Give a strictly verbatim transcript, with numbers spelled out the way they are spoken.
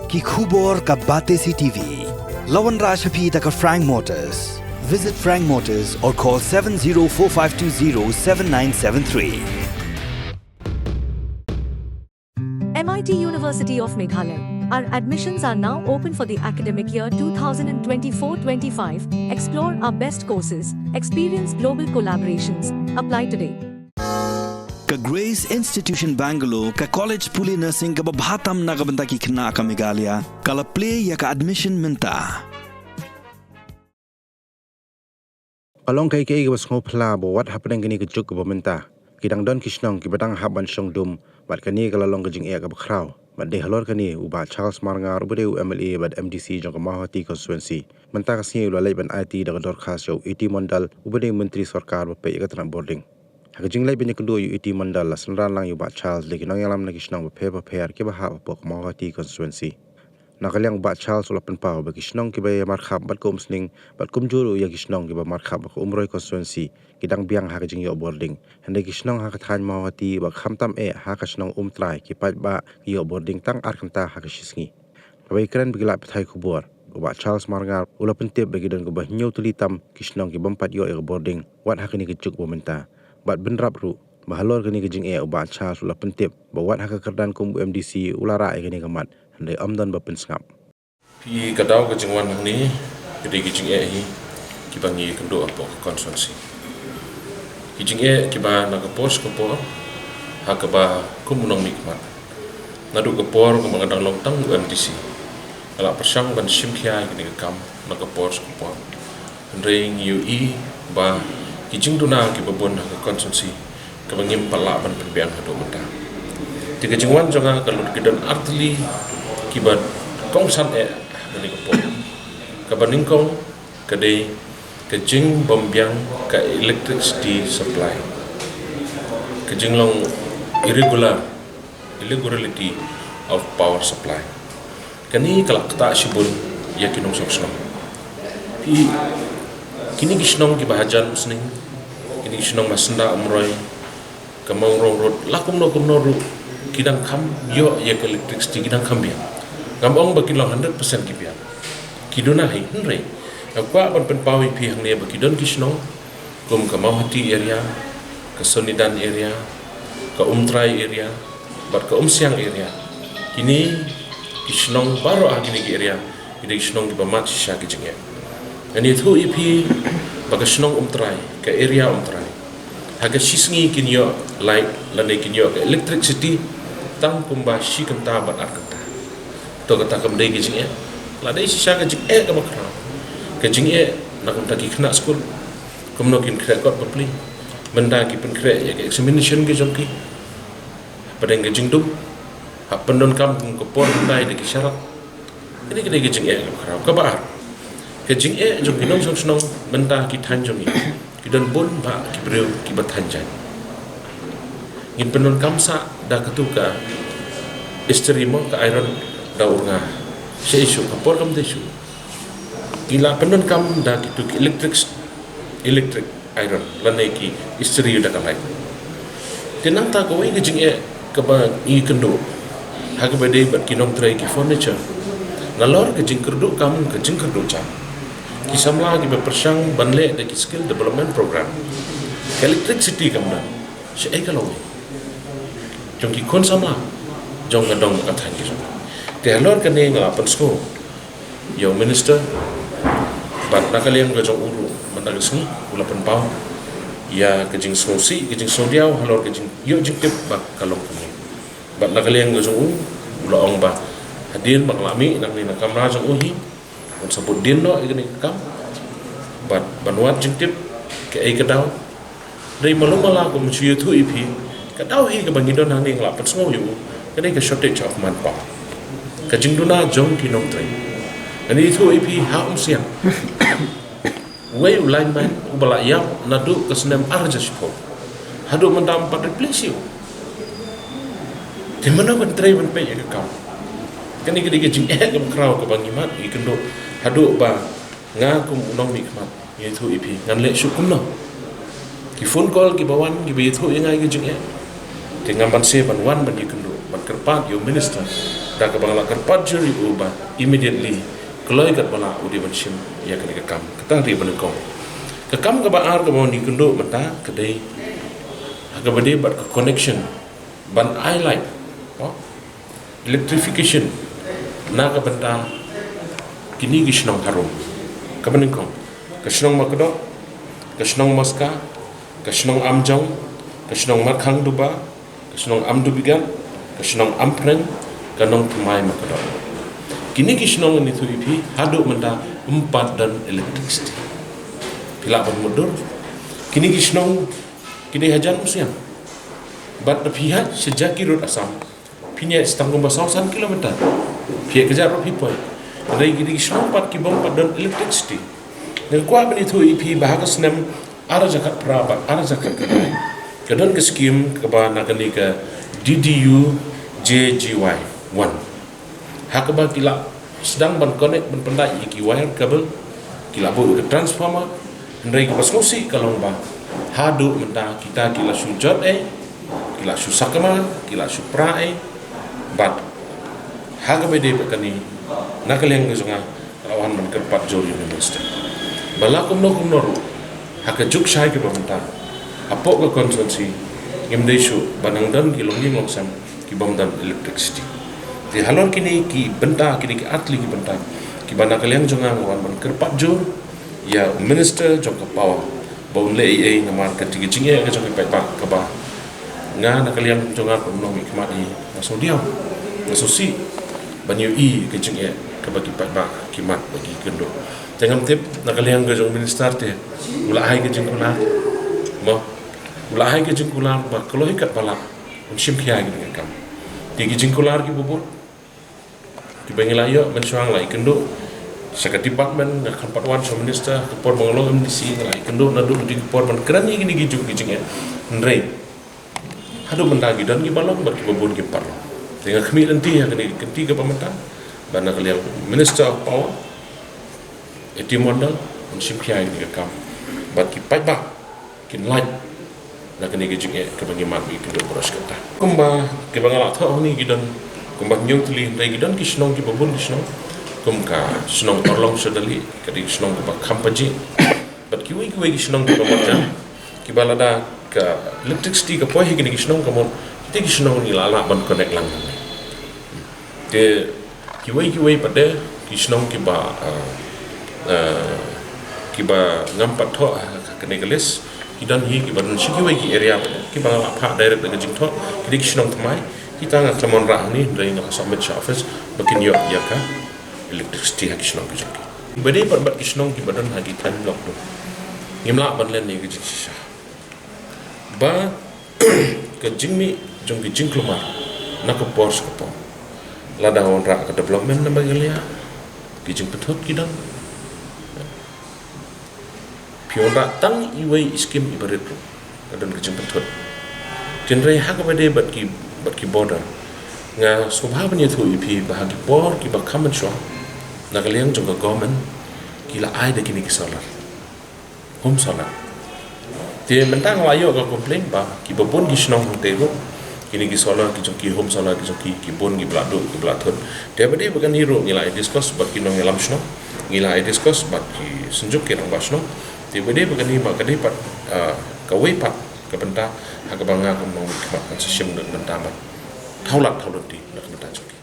Ki khubor ka Batesi T V. La wanrah sha phi da ka Frank Motors. Visit Frank Motors or call seven zero four five two zero seven nine seven three. M I T University of Meghalaya. Our admissions are now open for the academic year two thousand twenty-four twenty-five. Explore our best courses, experience global collaborations. Apply today. Ka Grace Institution Bangalore, ka college pule nursing kaba bha tam na ka bynta ki khynnah ka Meghalaya, ka la plie ïa ka admission mynta. Ka long kaei kaei kaba sngewphylla ba wat hapdeng kane ka juk kaba mynta, ki dang don ki shnong kiba dang hap ban shong dum, bad kane ka la long ka jingeh kaba khraw. Bad dei halor kane u Bah Charles Marngar, uba dei u M L A bad M D C jong ka Mawhati constituency, mynta ka sngi u la leit ban aiti da ka dorkhas ïa u A T Mondal, uba dei u Myntri Sorkar ba peit ïa ka tnat bording. Ha ka jingleit ban ïakynduh ïa u A T Mondal, la synran lang ïa u Bah Charles da ki nongïalam na ki shnong bapher bapher kiba hap hapoh ka Mawhati constituency. Na ka liang u Bah Charles u la pynpaw ba ki shnong kiba ïa markhap bad ka Umsning, bad kumjuh ruh ïa ki shnong kiba markhap bad ka Umroi constituency, ki dang biang ha ka jingïoh bording. Hynrei ki shnong ha ka thaiñ Mawhati bad khamtam eh ha ka shnong Umtrai, ki paidbah ki ïoh bording tang ar kynta ha ka shi sngi. Haba ïakren bad ki lad pathai khubor, u Bah Charles Marngar u la pyntip ba ki don kumba hynñiew tylli tam ki shnong ki bym pat ïoh ïa ka bording wat ha kane ka juk ba mynta. Bad bynrap ruh ba halor kane ka jingeh, u Bah Charles u la pyntip ba wat ha ka kyrdan kum u M D C u la rah ïa kane ka mat, hynrei ym don ba pynsngap. Phi, ka daw ka jingwan hangne ka dei ka jingeh hi kiba ngi ïakynduh hapoh ka constituency. Ki jingeh kiba na ka por sha ka por, ha kaba kum u nongmihkhmat, naduh ka por kumba nga dang long tang u M D C, nga la pyrshang ban shim khia ïa kane ka kam na ka por sha ka por. Hynrei ngi ïohi ba ki jingduna kiba bun ha ka constituency kaba ngim pat lah ban pynbiang haduh mynta. Te ka jingwan jong nga ka lut ki don artylli kiba kongsan eh ha kane ka por. Kaba nyngkong ka dei ka jingbymbiang ka electricity supply. Ka jinglong irregular, irregularity of power supply. Kane ka la ktah shibun ïa ki nongshong shnong. Phi, kine ki shnong kiba hajan Umsning, kine ki shnong ba syndah Umroi, ka Mawrong Road, la kumno kumno ruh ki dang kham ïoh ïa ka electricity, ki dang kham biang. Ngam ong ba ki long hundred percent ki biang. Ki duna hi, hynrei nga kwah ban pynpaw ïa phi hangne ba ki don ki shnong kum ka Mawhati area, ka Sonidan area, ka Umtrai area, bad ka Umsiang area. Kine ki shnong baroh ha kine ki area ki dei ki shnong kiba mad shisha ki jingeh. Ngan ïathuh ïa phi ba ka shnong Umtrai, ka area Umtrai, ha ka shi sngi kin ïoh light lane kin ïoh ka electricity tang kumba shi kynta bad ar kynta. To kata kam dei ka jingeh? La dei shisha ka jingeh kaba khraw. Ka jingeh na kumta ki khynnah skul, kumno kin khreh kot bapli, mynta ki pynkhreh ïa ka examination ka jong ki. Hapdeng ka jingdum, hap pyndonkam kum ka por hyndai da ki sharak. Kane ka dei ka jingeh kaba khraw. Kaba ar, ka jingeh jong ki nongshong shnong mynta ki thaiñ jong ngi, ki don bun bah ki briew kiba thaiñ jaiñ. Ngin pyndonkam sah da katu ka istri mo, ka iron da ur nga. Sha issue ka por kam dei shu. Ki la pyndonkam da kitu ki electric, electric iron lane ki istri da ka light. Te nangta kawei ka jingeh kaba ngi kynduh ha kaba dei bad ki nongtrei ki furniture, nalor ka jingkyrduh kam, ka jingkyrduh jam, ki samla kiba pyrshang ban leh da ki skill development program. Ka electricity kam don, shaei ka lawei jong ki khun samla jong ka dong ka thaiñ ki jong. Te halor kane nga la pynsngew ïa u minister, bad na ka liang ka jong u ruh mynta ka sngi u la pynpaw ïa ka jingsngewsih, ka jingsngewdiaw halor ka jingïoh jingtip ba ka long kumne. Bad na ka liang ka jong u, u la ong ba hadien ba ka la mih nangne na kamra jong u hi, un sa bud dien noh ïa kane ka kam bad ban wad jingtip kaei ka daw. Dei malu mala kum shu ïathuh ïa phi, ka daw hi kaba ngi don hangne nga la pynsngew ïa u, ka dei ka shortage of manpower. Ka jingduna jong ki nongtrei. Ngan ïathuh ïa phi ha Umsiang, wei u lineman uba la ïap naduh ka snem ar hajar shiphew, haduh mynta ym pat replace ïa u. Te mano ban trei ban peit ïa ka kam? Kane ka dei ka jingeh kaba khraw kaba ngi mad ngi kynduh, haduh ba nga kum u nongmihkhmat ngi ïathuh ïa phi, ngan leh shuh kumno? Ki phone call kiba wan kiba ïathuh ïa nga ïa ka jingeh. Te ngam banse ban wan ban ïakynduh, ban kyrpad ïa u minister Te kaba nga la kyrpad jur ïa u ba immediately kloi katba lah u dei ban shim ïa kane ka kam. Kata ka dei ba nyngkong. Ka kam kaba ar kaba ngi kynduh mynta ka dei ha kaba dei bad ka connection ban ai light, oh, electrification na ka bynta kine ki shnong harum. Kaba nyngkong, ka shnong Makdok, ka shnong Maska, ka shnong Amjong, ka shnong Markhang Duba, ka shnong Amdubigat, ka shnong Ampreng, ka Nongthymmai Makdok. Kine ki shnong ngi ïathuh ïa phi haduh mynta ym pat don electricity. Phi lah ban mutdur. Kine ki shnong ki dei hajan Umsiang. Bad da phi hap sha Jakhirud Assam, phin ïaid tang kumba saw san kilometer. Phi ïaid kjat ruh phi poi. Hynrei kine ki shnong pat ki bym pat don electricity. Nga kwah ban ïathuh ïa phi ba ha ka snem ar hajar khatphra bad ar hajar khatkhyndai ka don ka skim kaba na kane ka D D U J G Y one, ha kaba ki la sdang ban connect ban pyndait ïa ki wire cable, ki la buh ïa ka transformer. Hynrei kaba sngewsih ka long ba haduh mynta kita ki la shu jot ei, ki la shu sakma, ki la shu pra ei. Bad ha kaba dei bad kane, na ka liang ka jong nga, nga la wan ban kyrpad jur ïa u minister ba la kumno kumno ruh ha ka juk shai kaba mynta hapoh ka constituency ngim dei shuh ba nang don ki longïing longsem ki bym don electricity. Te halor kine ki bynta, kine ki ar tylli ki bynta, kiba na ka liang jong nga nga wan ban kyrpad jur ïa u minister jong ka power ba un leh ei ei namar kata ka jingeh ka jong ka paidbah kaba nga na ka liang jong nga kum u nongmihkhmat hi nga sngewdiaw, nga sngewsih ban ïohi ka jingeh kaba ki paidbah ki mad ba ki kynduh. Te ngam tip na ka liang ka jong u minister te u la ai ka jingkular, mo, u la ai ka jingkular ba kloi katba lah un shim khia ïa kane ka kam. Te ki jingkular kiba bun kiba ngi la ïoh mynshuwa nga la ïakynduh sha ka department, nga khlem pat wan sha u minister, ka por ba nga long M D C nga la ïakynduh naduh kine ki por ban kren ïa kine ki juk ki jingeh. Hynrei haduh mynta ki don kiba long bad kiba bun kim pat long. Te nga khmih lynti ha kane ka kynti kaba mynta ba na ka liang Minister of Power, A T Mondal, un shim khia ïa kane ka kam bad ki paidbah kin lait na kane ka jingeh kaba ngi mad ba ki kynduh baroh shi katta. Kumba kiba nga la thoh hangne ki don kumba hynñiew tylli, hynrei ki don ki shnong kiba bun ki shnong, kum ka shnong Orlong Shadali, ka dei ka shnong kaba kham pajih, bad kiwei kiwei ki shnong kiba marjan, kiba lada ka electricity ka poi ha kine ki shnong ka mut, kita ki shnong ngi la lah ban connect lang hangne. Te kiwei kiwei pat de ki shnong kiba, ah, ah, kiba ngam pat thoh ha kane ka list, ki don hi kiba don shi kiwei ki area pat de kiba nga la phah direct da ka jingthoh, ki dei ki shnong thymmai. Kita nga khlem wanrah hangne, hynrei nga la submit sha office ba kin ïoh ïa ka electricity ha ki shnong ki jong ki. Ba dei pat bad ki shnong kiba don ha ki thaiñ block ruh ngim lah ban len ïa ka jingshisha. Ba ka jingmih jong ki jingkulmar na ka por sha ka por, lada wanrah ka development na Meghalaya, ki jingpynthut ki don. Phi wanrah tang iwei i skim iba rit ruh ka don ka jingpynthut. Hynrei ha kaba dei bad ki, bad ki border, nga sngewbha ban ïathuh ïa phi ba ha ki por kiba kham mynshuwa, na ka liang jong ka government ki la ai da kine ki solar, home solar. Te mynta nga la ïoh ka complain ba kiba bun ki shnong hangtei ruh, kine ki solar ki jong ki, home solar ki jong ki, ki bun kiba la duh, kiba la thut. Te ba dei bad kane ruh ngi la ïa discuss bad ki nongïalam shnong, ngi la ïa discuss bad ki synjuk ki rangbah shnong. Te ba dei bad kane ma ka dei pat, ah, kawei pat ka bynta ha kaba nga kum u nongmihkhmat ngan sa shim na ka bynta ban thaw lad thaw lynti na ka bynta jong ki.